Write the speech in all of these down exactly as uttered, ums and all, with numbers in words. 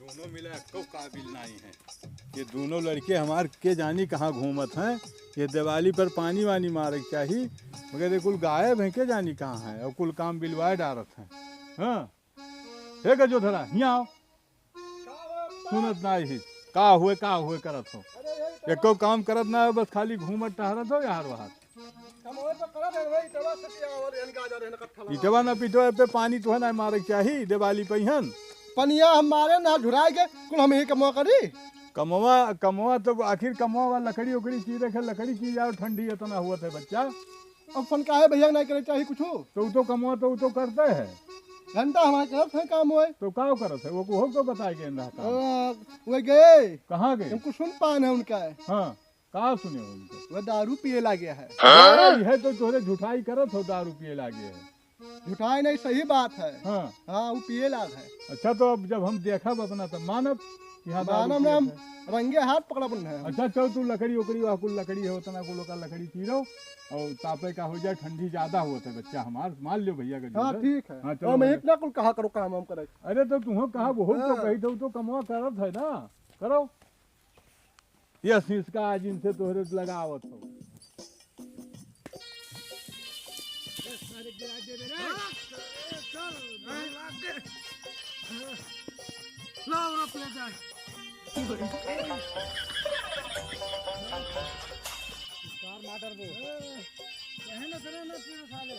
दोनों मिला एको काबिल नाहीं है। ये दोनों लड़के हमार के जानी कहाँ घूमत हैं। ये दिवाली पर पानी वानी मारे के चाही, मगर ये कुल गायब हैं, के जानी कहाँ हैं, और कुल काम बिलवाए डारत हैं। हाँ, हे गजोधरा, हियाँ आओ। सुनत नाहीं ही, का हुए, का हुए करत हो? एको काम करत ना हो, बस खाली घूमत टहरत हो यार वहाँ। हम ओए तो करत है भाई, इटवा से पियावल, यानी गाजर है ना, कट्ठा लगा। इटवा ना पिटवा पे पानी तुहे ना मारे के चाही, दिवाली पे हन। पनिया हम मारे ना झुराए के, कुल हम ही कमवा करी। कमवा, कमवा तो आखिर कमवा वाला लकड़ी उकड़ी चीरे के, लकड़ी चीर जाओ, ठंडी इतना हुआ था बच्चा। अब फन काहे भैया नहीं करे चाही कुछ? तो उ तो कमवा तो उ तो करते है। घंटा हमारे करत है काम होए। तो का करत है? वो को हो तो बताए के ना काम। आ, वो गए। कहाँ गए? हमको सुन पान है उनका है। हाँ। का सुने हो उनके? वह दारू पिए लागे है। हाँ? यह तो तोहरे झुठाई करत हो, दारू पिए लागे है। झुठाई नहीं, सही बात है। हाँ। हाँ, वो पिए लाग है। अच्छा, तो अब जब हम देखब अपना, तब मानब कि हाँ, दारू मानब ना, पिए हम है। रंगे हाथ पकड़ब उन्हें हम। अच्छा, चल, तू लकड़ी उकड़ी, वह कुल लकड़ी है, उतना कुल का लकड़ी चीरो और तापे का हो जाए, ठंडी ज्यादा होत है, बच्चा हमार, मान लियो भैया का हाँ, जो है। ठीक है। हाँ, चलो हम भैया। इतना कुल कहा करो काम हम करे। अरे, तो तुम कहा, वो तो हाँ। कही दो, तो कमवा करत है ना, करो। ये शीशका आज इनसे तोहरे लगावत हो। लाओ, रख ले जाए। कार माटर बो। कहे ना, करे ना, तेरे साले।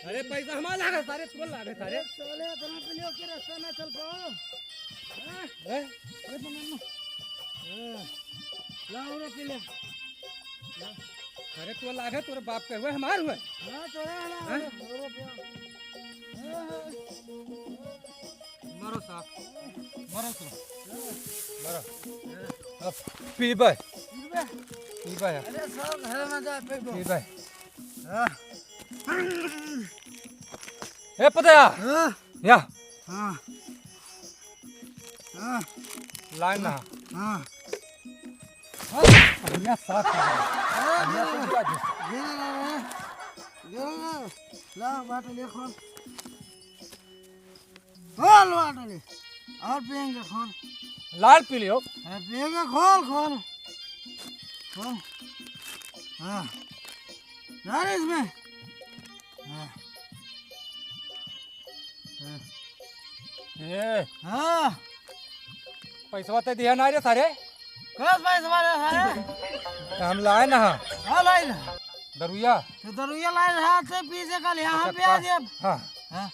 अरे, पैसा हमार लागे सारे, तू लागे सारे। साले, इतना पी लियो कि रास्ता ना चल पाओ। हैं? हैं? अरे, बना ना। हाँ। लाओ रे, पी ले। अरे, तू लागे, तोरे बाप के हुए, हमार हुए। हाँ, तोरे वाला हैं? हुए, तोरे पे। हाँ, हाँ। मरो साहब, मरो तू, मरो। अब पीबे, पीबे? पीबे है। अरे, सब घर में जा, पीबो। पीबे। हाँ। ए पतया। हाँ। या। हाँ। हाँ। लाइन ना। हाँ। हाँ। बढ़िया साफ है। हाँ, बढ़िया गिर, तो दिया जी। गिर, गिर, गिर। ला, बाटली खोल। खोल बाटली। और पियेंगे, खोल। लाल पी लियो। हाँ, पियेंगे, खोल, खोल। खोल। हाँ। डाल इसमें। हाँ। हाँ। ए। हाँ। पैसवा ते दिया ना रे सारे। कस पैसवा रे सारे? हम लाए ना। हाँ, लाए ना। दरुइया। तो दरुइया लाए रहा, ते पीछे कल यहाँ अच्छा, पे आ का-, गया। हाँ। हाँ।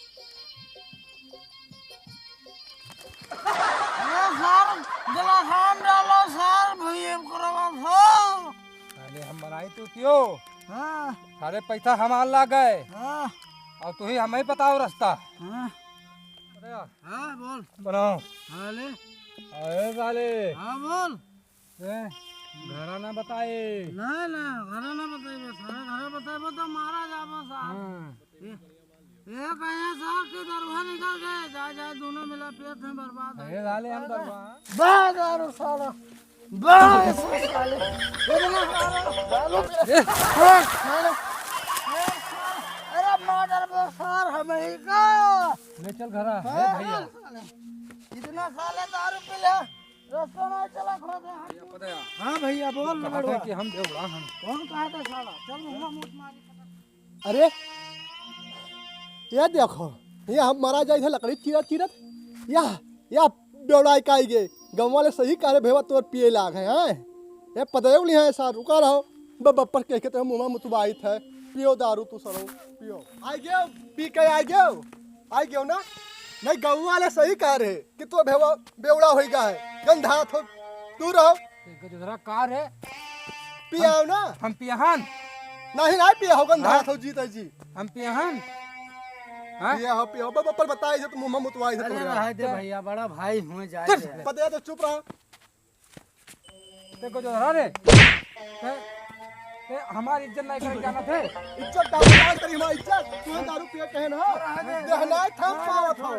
अरे सर, गलासान डालो सर, भैया करवा सर। अरे हम बनाई तू क्यों? हाँ। सारे पैसा हमार लागे। हाँ। और तू ही हमें बताओ रास्ता। हाँ। अरे यार। हाँ, बोल। बनाओ। हाँ, ले। अरे साले। हाँ, बोल। ए, घरा ना बताए। ना, ना, घरा ना बताइबे, सारे घरा बताइबे तो मारा जाबो साहब। हाँ। ए, ए, कहे साहब के दरुआ निकल गए, जा, जा, दोनों मिला पेट में बर्बाद है। अरे साले, हम दरुआ। बा दारू साला, बा ऐसे साले, इतना सारा दारू पी-, ए। ए, साले, ए, साले, अरे मार डालबो सार, हम ही का। ले चल घरा, ए हाँ, भैया। साले, इतना साले दारू पी ले। रास्ता ना चला, खोद है। हाँ भैया, बोल कहा था बड़वा। कि हम बेवड़ा हन। कौन कहा था साला? चल मुँह मुँह मारी। अरे, ये देखो, ये हम मरा जाए थे लकड़ी चीरत चीरत। या, या बेवड़ा का आई गे। गाँव वाले सही कह रहे, भेवा तोर पिए लाग है, हैं? ये पता नहीं है सार, रुका रहो। ब-, बप्पर कह के तो मुँह मुतबाइत है। पियो दारू तू सरो, पियो। आई गयो, पी के आई गयो। आई गयो ना? नहीं, गाँव वाले सही कह रहे कि तू बेवा-, बेवड़ा होई गा है, गंधात हो, दूर रहो। एक दूसरा कार है। पियाओ ना। हम पियहन। नहीं, नहीं पिया हो, गंधात हाँ? हो जीते जी। हम पियहन। हाँ? पिया हो, पिया हो, बब-, पर बताई जो तुम मुँह मुतवाई से अरे तोरे। रहे दे भैया, बड़ा भाई हुए जाए चुप, दे। पता है तो चुप रहो। देखो जो हरा रे, ते, ते हमारी इज्जत नहीं करके जाना थे। इज्जत दारू ना करी हमारी इज्जत। तू दारू पिए कहे ना। देहनाई थाम पावत हो।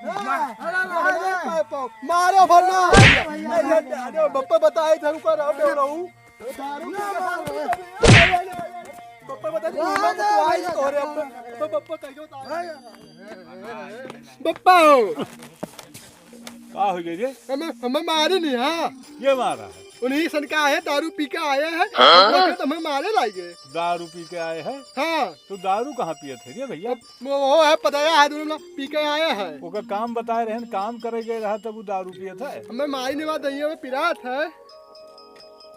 हाँ, देहनाई पाए पाओ। मारो भरना। अरे, अरे, बप्पा बताए थे ऊपर रहो, बेवड़ा हूँ। दारू पी के साथ में। बप्पा बताए थे, तू आई तो रे, अब तो बप्पा कह दो। बप्पा हो। का हो गए रे? हमें, हमें मारे नहीं, हाँ। ये मारा है? उन्हीं सन का है, दारू पी के आए हैं, हाँ? तो हमें मारे लागे। दारू पी के आए हैं? हाँ। तो दारू कहाँ पियत है रे भैया? वो, वो है, पता है, आज उन्होंने पी के आए हैं। ओकर काम बताए रहन, काम करे गए रहा, तब वो दारू पियत है। हमें मारी नहीं बात, दहिया में पिरात है।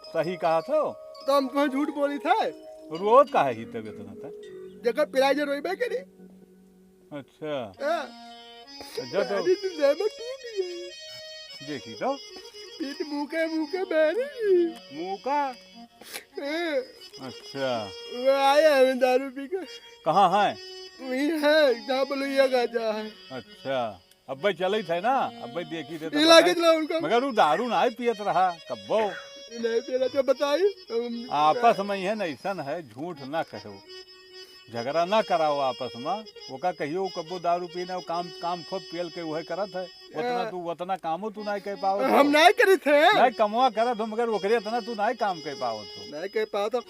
सही कहा था। तो हम तुम्हें झूठ बोली थे। रोत काहे ही तब इतना था? जेकर पिराई जे रोइबे करी। अच्छा। हाँ। अच्छा, तो अरे, तो ज्यादा टूट गया। देखी तो। पीठ मुके, मुके बह रही। मुका? हाँ। अच्छा। वो आया है दारू पी के। कहाँ है? वही है, जहाँ बलुइया गाजा है। अच्छा। अब्बे चलत है ना, अब्बे देखी थे तो ये लागे बताई। चला उनका। मगर वो दारू नाहीं पियत रहा, कब्बो। नहीं पियत रहा, तो बताई, हम आपस में इहे न ऐसन है, झूठ ना कहो, झगड़ा ना कराओ आपस में। ओका कहियो कब्बो दारू पीना, वो काम, काम खूब पियल के उहे करत है, उतना हाँ। तू, उतना कामो तू नाहीं कर पावत हो। हम नाहीं करी थे। नाहीं कमवा करत हो, मगर ओकरे इतना तू नाहीं काम कर पावत हो। नाहीं कर पावत हो।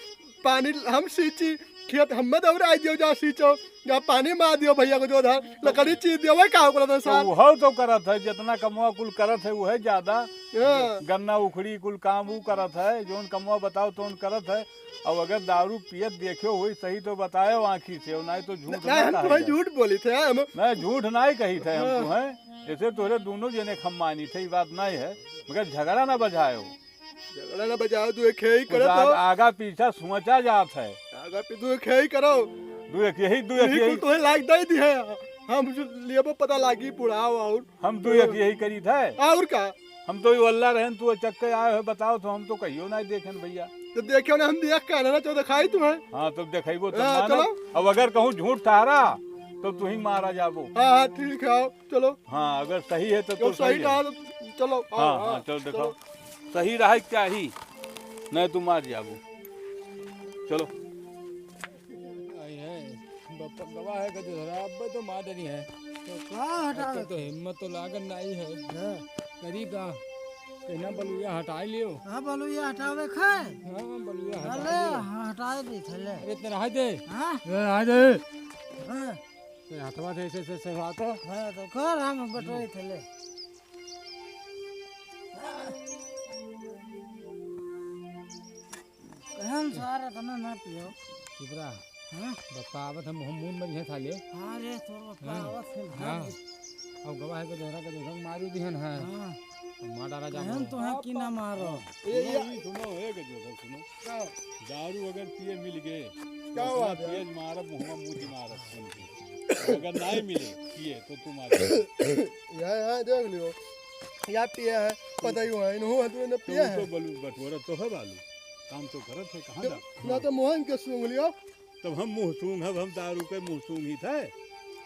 पानी हम सींची, खेत हमें दौड़ाई दियो, जा सींचो, जा पानी मार दियो भैया को जो धार, लकड़ी चीर दियो, वही काम करत है तो सार। उहो तो करत है, जितना कमवा कुल करत है, उहे ज्यादा। हाँ। गन्ना उखड़ी कुल काम ऊ करत है, जौन कमवा बताओ तौन करत है। अब अगर दारू पियत देख्यो होई सही तो बतायो आँखी से, और नाहीं तो झूठ न-, ना नाहीं, हम कहा तुम्हें जाए। झूठ बोली थे, हम नहीं, झूठ नाहीं कही थे हम हाँ। तुम्हें, ऐसे तोरे दोनों जने हम मानी थे, ये बात नाहीं है, मगर झगड़ा ना बजायो। झगड़ा ना बजाओ, तू एक यही कुछ करत आग-, हो। आगा पीछा सोचा जात है। आगा पी-, तू एक यही करो। तू एक यही, तू एक यही यही। कुल तोहे लाग दे दी है। हम जो लेबो पता लागी बुढ़ाओ और। हम तू एक यही करी थे। और का? हम तो ये वल्ला रहन, तू अचक्के आए हो, बताओ तो हम तो कहियो ना देखेन भैया। तो देखियो ना, हम देख के ना तो दिखाई तुम्हें। हाँ, तो दिखाइबो तब हाँ, मानो। चलो। अब अगर कहूँ झूठ ठहरा, तो तू ही मारा जाबो। हाँ, हाँ, ठीक है, आओ। चलो। हाँ, अगर सही है तो, तो तो सही सही है। रहा तो चलो, हाँ, हाँ, हाँ, चलो दिखाओ। चलो। सही रहा क्या ही? नहीं तो मार जाबो। चलो। आई है, बप्पा गवा है कि दूसरा, अब तो मार देनी है। तो का हटावे? अब तो हिम्मत तो लागत नहीं है। हाँ। करी का? कहना बलुइया हटाई लियो। हाँ, बलुइया हटावे खाए। हाँ, बलुइया हटाई अरे, लियो। हाँ, हटाए दी थे ले। अरे, इतना रहा दे। हाँ? इतना रहा दे। हाँ। ये हथवा से ऐसे, ऐसे, ऐसे हुआ तो। हाँ, तो कर हम बटोरी थे ले। कहन सारा तना ना पियो। चुप रहा। हाँ? बप्पा आवत हम, हम मुंह मरिहे था ले। हाँ रे, तोर बप्पा हाँ। आवत है, हाँ। भाग। अब गवाह के दोहरा के दोहरा मारी दिहन है। हाँ। तो मार डाला जा कहन रहा। तो है कि ना मारो। ये, ये सुनो, सुनो, ए गजोधर, सुनो। क्या? दारू अगर पिए मिल गए, क्या तो हुआ इतना यार? तेज मारब, मुँहमा मूत मारब, सुन के। अगर नाहीं मिले, पिए, तो तुम आ जाओ। यहाँ, यहाँ देख लियो। या पिए है, पता ही हुआ, इन्हों हथुए न पिए तू है। तो बलू बटोरा तो है बालू। काम तो करत है, कहाँ तो, जा? ना तो मोहन के सूंघ लियो। तब हम मुँह सूंघब, हम दारू के मुँह सूंघी थे।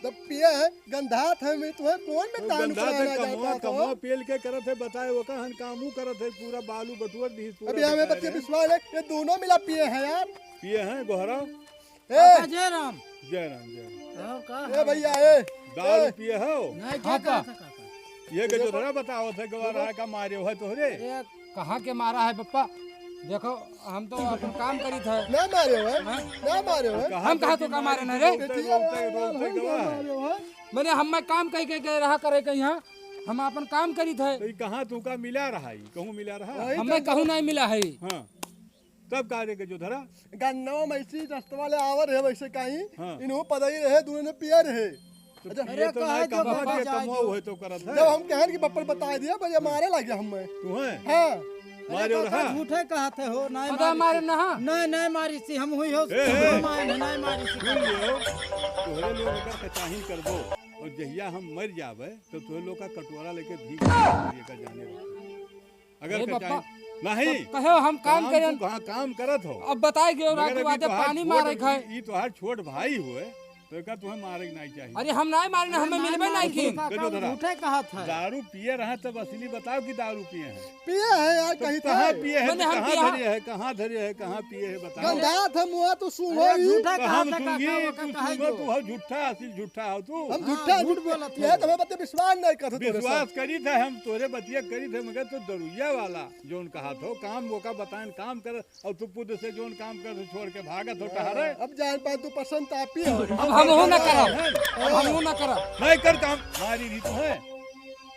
तब पिए है, गंधात है, मैं तुम्हें कौन में तो तान गंधात है, कराना कमवा, जाता था? कमवा पेल के करत है, बताए वो कहन कामू करत है, पूरा बालू बटोर दी, पूरा अभी हमें बताए बच्चे रहे। विश्वास है, ये दोनों मिला पिए हैं यार। पिए हैं, गोहरा। ए! काका जय राम। जय राम, जय राम। और का ए हाल? भैया, ए! दारू ए! पिए हो? नहीं, हाँ, क्या कहा का? था काका? ये गजोधरा बतावत है, गवा रहा का मारे हो तोहरे? अरे, कहाँ के मारा है बप्पा? देखो, हम तो अपन काम करी थे। ना मारे हो, हैं? हाँ? ना मारे हो, हैं? हम कहाँ तो का मारे ना रे? रोते, रोते, रोते गवा है। मारे हो, हैं? मैंने हम मैं काम कही के, के रहा करे के यहाँ, हम अपन काम करी थे। तो ये कहाँ तू का मिला रहा है? कहूँ मिला रहा है? वही हमें तो कहूँ नहीं मिला है। हाँ। तब का रे गजोधरा? गन्नवा में इसी रस्तवा ले आवर है वैसे कहीं, हाँ। इन्हों पता ही रहे, दोनों ने पिया रहे। तो अच्छा। पिए अरे तो कहा नहीं, जो कमवा बप्पा के जाए कमवा जो। हुए तो करत है। जब हम कहन कि बप्पा ने बताए दिया, पर ये मारे लगे हम में। तू है? हाँ। मारे अरे और काका हाँ। झूठे कहत है हो, नहीं पता मारी मारे सी। ना। नहीं, नहीं मारी सी, हम हुई हो, ए, ए। हम आए हैं, नहीं मारी सी। सुन लियो, तोहरे लोग अगर कचाहिन करबो और जहिया हम मर जाबे, तो तोहरे लोग का कटोरा लेके भीख मांगे का जाने रहो। अगर ए कचाई बप्पा, नहीं। तो कहो हम काम काम करें। तू कहाँ काम करत हो? अब बताए गयो मगर रात अभी वादे तोहार पानी छोट, मारे खाए। ई तोहार छोट भाई हुए, तो एका तुम्हें मारे के नहीं चाहिए। अरे हम नहीं मारे ना, अरे हमें ना मिलबे मारे नहीं की। का, का गजोधरा। झूठे कहत है। दारू पिए रहे तब असली बताओ कि दारू पिए हैं। पिए हैं यार, तो कहीं कहाँ थे? पिए हैं? मैंने तो हम कहाँ पिया। धरे है? कहाँ धरे है? कहाँ पिए है? बताओ। गंधात है मुआ तो सूंघो अरे ही। झूठा तो हम कहत है, सूंघी, काका, वो का तू कहे सूंघो, जो। तू हो झूठा, असिल झूठा हो तू। हम हाँ, झूठा, झूठ झूठ बोलत यह है। तो हमें बता विश्वास नहीं करत तोरे विश्वास साथ। करी थे हम, तोरे बतिया करी थे, मगर तो दरुइया वाला जौन कहा थो, काम वो का बताएं, काम कर, और तू पुद से जौन काम कर छोड़ के भागत हो हाँ, टहरे। अब जान पाए तू पसंद तापी हो। अब हम हो ना करब, अब हम हो ना करब। नहीं कर काम, मारी भी तो है।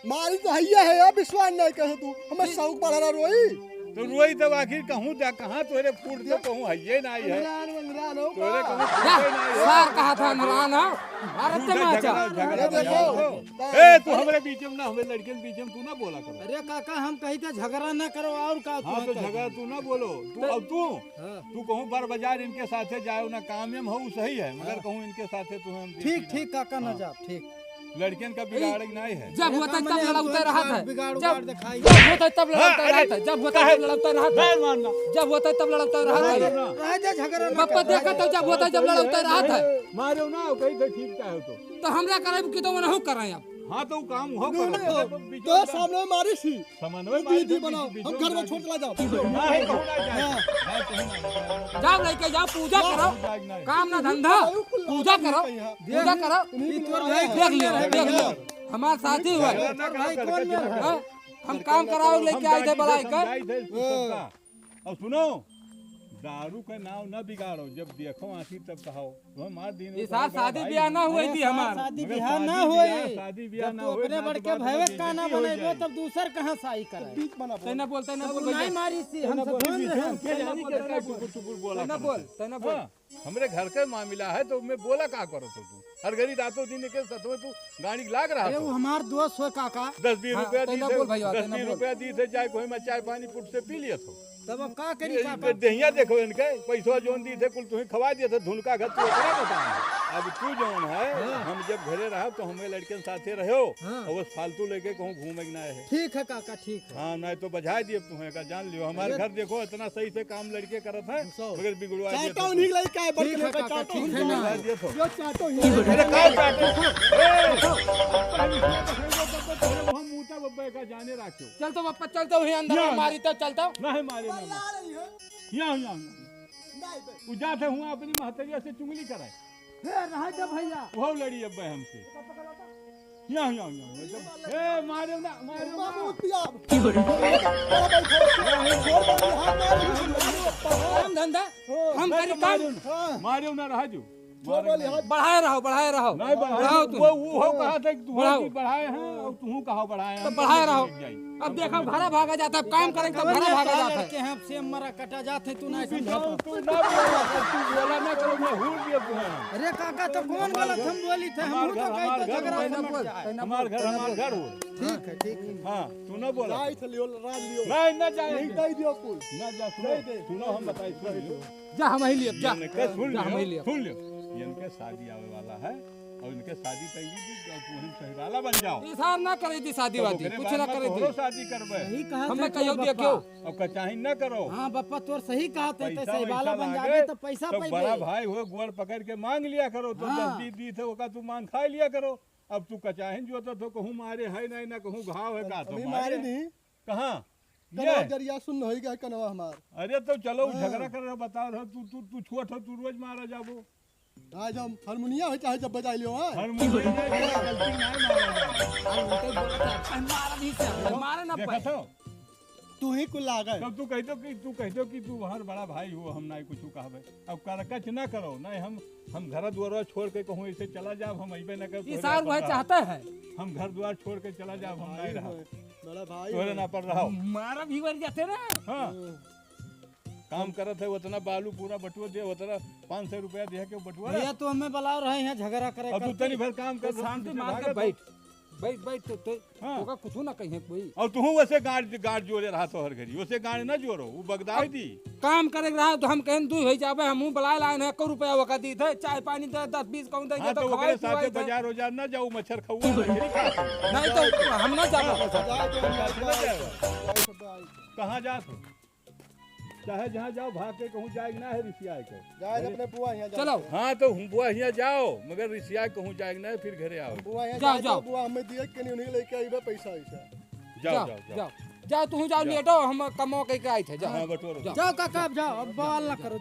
मारी तो हइये है यार, विश्वास नहीं करे तू। हमें शौक बढ़ा रहा रोई। तो रोई तब आखिर कहूँ जा, कहाँ तोरे फूट दे, कहूँ हइये नहीं है। अंधरान, अंधरान हो तोरे का? कहूँ फूटे नहीं है। सार कहा था अंधरान हो। अरे झूठा तमाचा। झगड़ा, झगड़ा ये देखो। मत करो। ए, तू हमरे बीच में ना, हमरे लड़के के बीच में तू ना बोला करो। अरे काका, हम कही थे झगड़ा ना करो, और का हाँ, तू तो कही? झगड़ा तू ना बोलो। तू, तो अब तू, हाँ। तू कहूँ बार बाजार इनके साथे जाओ ना, काम में हो सही है, मगर हाँ। कहूँ इनके साथे तू हम ठीक, ठीक काका, ना हाँ। जा, ठीक। लड़कियन का बिगाड़ नहीं है। जब होता है तब लड़ौते रहत है। बिगाड़ जब, उगाड़ दिखाई। जब होता है तब हाँ, लड़ौते अरे, रहत है। जब होता है काहे? तब लड़ौते रहत है। नहीं मानना। जब होता है तब लड़ौते रहत नहीं है। मानना। रह जा झगड़ा ना बप्पा कर। देखा तो जब होता है जब लड़ौते रहत है। मारो ना, कही तो ठीक चाहे तो। तो हमरा करे कि तो वनहु करे अब। हाँ, तो काम हो नहीं, करो। नहीं, तो सामने मारी सी। समन्वय दीदी बनाओ, हम घर में छोड़ चला जाओ। नहीं, कहूँ ना जाए। हाँ। नहीं, कहूँ ना जाए। जाओ लेके जाओ, पूजा करो। काम ना धंधा, पूजा करो, पूजा करो। देख लियो, देख लियो। हमार साथी हुआ। हाँ? हम काम कराओ लेके आए थे बलाई का। और सुनो, दारू का नाव ना बिगाड़ो, जब देखो आँखी तब कहाओ। ये सार शादी ब्याह ना हुई थी हमार। शादी ब्याह ना हुई। शादी ब्याह ना हुई, अपने बड़के भैवे का ना बनाई, तब दूसर कहाँ शादी करे? बीच बना तै ना बोल, तै ना बोल भैया। नहीं मारी सी, हम सब बोल रहे हैं। तै ना बोल, तै ना बोल। हाँ, हमरे घर के मामला है तो मैं बोला का करो तो तू? हर घड़ी रातों दिन के साथ में तू गाड़ी लाग रहा अरे, वो हमार दोस्त हो काका। दस बीस हाँ, रुपया दी थे, दस बीस रुपया दी थे, जाए कोई में चाय पानी पुट से पी लिया था। तब अब का करी काका? देहिया देखो इनके, पैसवा जोन दी थे, कुल तुम्हें खवा दिया था, धुन का घर तू ओकरा बता। अब तू जोन है, हाँ। हम जब घरे रहा तो हमें लड़कन साथे रहो, हाँ। और वो फालतू लेके कहूँ घूमे के ना है। ठीक है काका, ठीक है। हाँ, नहीं तो बजाय दिए तुम्हें का, जान लियो। हमारे घर देखो इतना सही से काम लड़के करत है, मगर बिगड़वा दिए चाटो नहीं लड़का है, बड़के लड़का चाटो नहीं लड़का है। जो चाटो ही अरे का चाटो? ए, हम मुंह बब्बे का जाने राखियो। चल तो बप्पा, चल तो वहीं अंदर मारी तो चल तो। नहीं मारे ना। यहाँ, यहाँ, यहाँ। उ जात है हुआ अपनी महतरिया से चुगली कराए। हे, रहा जा भैया। वो लड़ी अब हमसे। यहाँ, यहाँ, यहाँ, यहाँ। ए, मारे ना, मारे ना। काम धंधा, हम करी काम। मारे ना, रहा जो। बढ़ाए रहो, बढ़ाए रहो। नहीं बढ़ाए, रहो तुम। वो, वो हो कहा था कि तू बढ़ाओ। बढ़ाए हैं और तू कहा बढ़ाए हैं, तो बढ़ाए रहो। अब देखो, घरा भागा जाता है, काम करें तो घरा भागा जाता है। लड़के हैं, से मरा कटा जात है, तू नहीं समझा। तू ना बोला, तू बोला ना करो, मैं हूर दिया तुम्हें। अरे काका, तो कौन गलत हम बोली थे? हम तो कहीं तो झगड़ा समझ जाए। हमार घर, हमार घर हो। ठीक है, ठीक है। हाँ, तू ना बोला। राज लियो, राज लियो। नहीं, ना जाए। नहीं, दे दियो कुल। ना जा, सुनो, सुनो, हम बताई, सुन लियो। जा, हम ही लियब, जा। इनके सुन जा, हम ही लियो, लियब। सुन लियो। इनके शादी आवे वाला है और इनके शादी कइली थी, अब तू हम सहिवाला बन जाओ। ई सार ना करे थी शादी अब वादी, ओकरे कुछ बाद ना में करे तोहरो थी। शादी करबे। यही कहा हम था मैं कहियो तो दिया बप्पा। क्यों? अब कचाही ना करो। हाँ, बप्पा, तोर सही कहा थे, पैसा सहिवाला वैसा बन लागे, जावे तो पैसा तो बड़ा पाइबे। भाई हो, गोड़ पकड़ के मांग लिया करो, तो हाँ। दस बीस दी थे, ओका तू मांग खा लिया करो। अब तू कचाही जोतत हो, कहूँ मारे है नहीं, ना कहूँ घाव है, का तो अभी मारे। मारे नहीं। कहाँ? कनवा ये? जरिया सुन्न होई गया कनवा हमार। अरे तो चलो, हाँ। झगड़ा कर रहे हो, बता रहे हो, तू, तू, तू छोट हो, तू रोज मारा जाबो। आज हम हारमोनिया हो चाहे जब बजा लियो, हाँ? हारमोनिया नहीं, गलती नहीं मारा जाबो। अरे उनके बोलत है, मारा भी से, मारे ना देखा पाए। तो? तू ही कुल लागल। तब तू कह दो कि, तू कह दो कि तू हमार बड़ा भाई हो, हम नहीं कुछ कहबे। अब करकच ना करो, नहीं हम, हम घर द्वार छोड़ के कहूँ ऐसे चला जाब, हम अइबे ना करब, ई तोहरे सार पर वह रहा। चाहता है। हम घर द्वार छोड़ के चला जाब, हम भाई नहीं रहा। हो, बड़ा भाई तोहरे हो। ना पर रहो। मारा भी वर जाते ना। हाँ। हम्म। काम करत है, उतना बालू पूरा बटुआ दे, उतना पाँच सौ रुपया दे के बटुआ। भैया, तू हमें बुला रहे हैं झगड़ा करे और तू करते। तनी भर काम कर, तो शांति मार के भागत हो। बैठ। बैठ, बैठ, तो, तो, हाँ। ओका कुछू ना कहिए कोई। और तुहूँ वैसे गाड़, गाड़ जोरे रहा तो हर घड़ी, वैसे गाड़ ना जोरो, वो बगदाई अब दी। काम करे रहा तो हम कहन दू हो जाबे, हमहूँ बुलाए लाए हैं, एको रुपया ओका दी थे, चाय पानी दे, दस बीस कहूँ दे, हाँ, तो तो खवाए ओकरे साथे पिवाए थे। बाजार उजार ना जाओ, मच्छर खउआ, मछली खा। नहीं तो हम ना जाबे ओकरे साथे। जाए तो हम ना जाए। कहाँ जात हो? चाहे जहाँ जाओ, भाग के कहूँ जाए के ना है, रिसियाए के। जाए घरे। अपने बुआ यहाँ जाओ। चलो। हाँ, तो हम बुआ यहाँ जाओ, मगर रिसियाए कहूँ जाए के ना है, फिर घरे आओ। बुआ यहाँ जाओ, जाए तो जाओ। बुआ हमें दिए के नहीं, उन्हीं लेके आइबे पैसा वैसा। जाओ, जाओ, जाओ, जाओ। जाओ। जाओ, तुम जाओ, जाओ। लेटो, हम कमो के, के आई थे, जाओ। हाँ, बटोरो। जाओ। जाओ काका, अब जाओ, अब बवाल ना करो।